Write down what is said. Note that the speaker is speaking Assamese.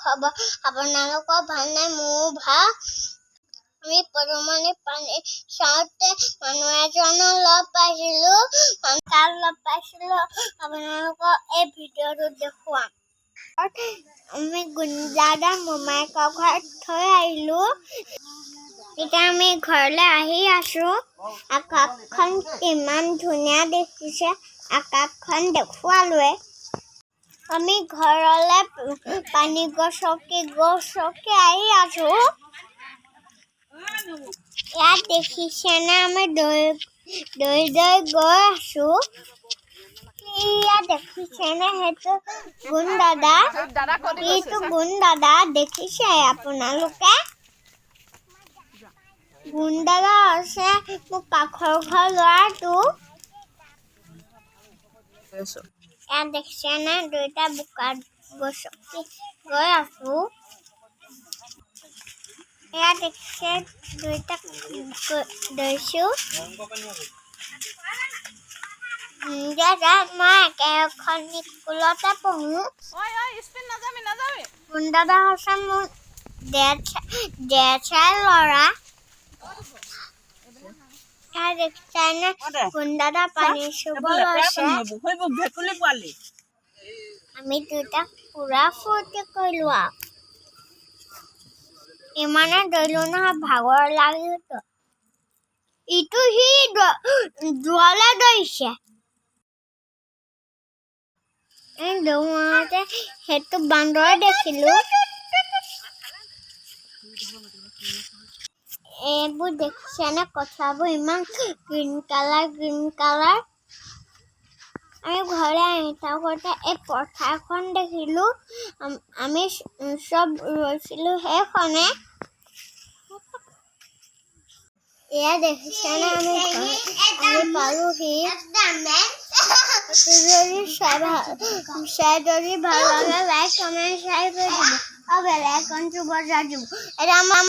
খবৰ আপোনালোকৰ ভালনে? মোৰো ভাল। আমি পদুমণি পানী চাওঁতে মানুহ এজনক লগ পাইছিলোঁ। কাক লগ পাইছিলোঁ আপোনালোকক এই ভিডিঅ'টোত দেখুৱাম। আমি গুণদাদা মোমায়েকৰ ঘৰত থৈ আহিলোঁ। এতিয়া আমি ঘৰলৈ আহি আছোঁ। আকাশখন কিমান ধুনীয়া দেখিছে, আকাশখন দেখুৱালোৱে। আমি ঘৰলৈ পানী গছকি গছকি আহি আছোঁ। ইয়াত দেখিছেনে, আমি দৈ দৈ দৈ গৈ আছোঁ। ইয়াত দেখিছেনে, সেইটো গুণ দাদা। দাদা ক'ত এইটো গুণ দাদা, দেখিছে আপোনালোকে? গুণ দাদা আছে মোৰ কাষৰ ঘৰ ল'ৰাটো। ইয়াত দেখিছেনে, দুয়োটা বোকাত গছকি গৈ আছো। ইয়াত দেখিছে, দুয়োটা দৌৰিছো। দাদা, মই একেখন স্কুলতে পঢ়ো। ঐ ঐ, স্পীড নাযাবি, নাযাবি। গুণ দাদা হৈছে মোৰ জেঠাইৰ ল'ৰা। ইয়াত দেখিছেনে, গুণ দাদা পানী চুব লৈছে। সেইবোৰ ভেকুলী পোৱালি। আমি দুটা পুৰা ফূৰ্তি কৰিলো আৰু ইমানে দৌৰিলো নহয়, ভাগৰ লাগি গ'ল। ইটো সি যোৱালে দৌৰিছে। এই দৌৰোতে সেইটো বান্দৰ দেখিলো। এইবোৰ দেখিছেনে, কথাবোৰ ইমান গ্ৰীণ কালাৰ, গ্ৰীণ কালাৰ। আমি ঘৰলৈ আহি থাকোঁতে এই পথাৰখন দেখিলোঁ। আমি চব ৰৈছিলোঁ সেইখনে। এয়া দেখিছেনে, আমি ঘৰ আহি পালোহি। যদি চাই ভাল চাই যদি ভাল লাগে, লাইক, কমেণ্ট, শ্বেয়াৰ কৰি দিব আৰু বেল আইকনটো বজাই দিব। এতিয়া আমাৰ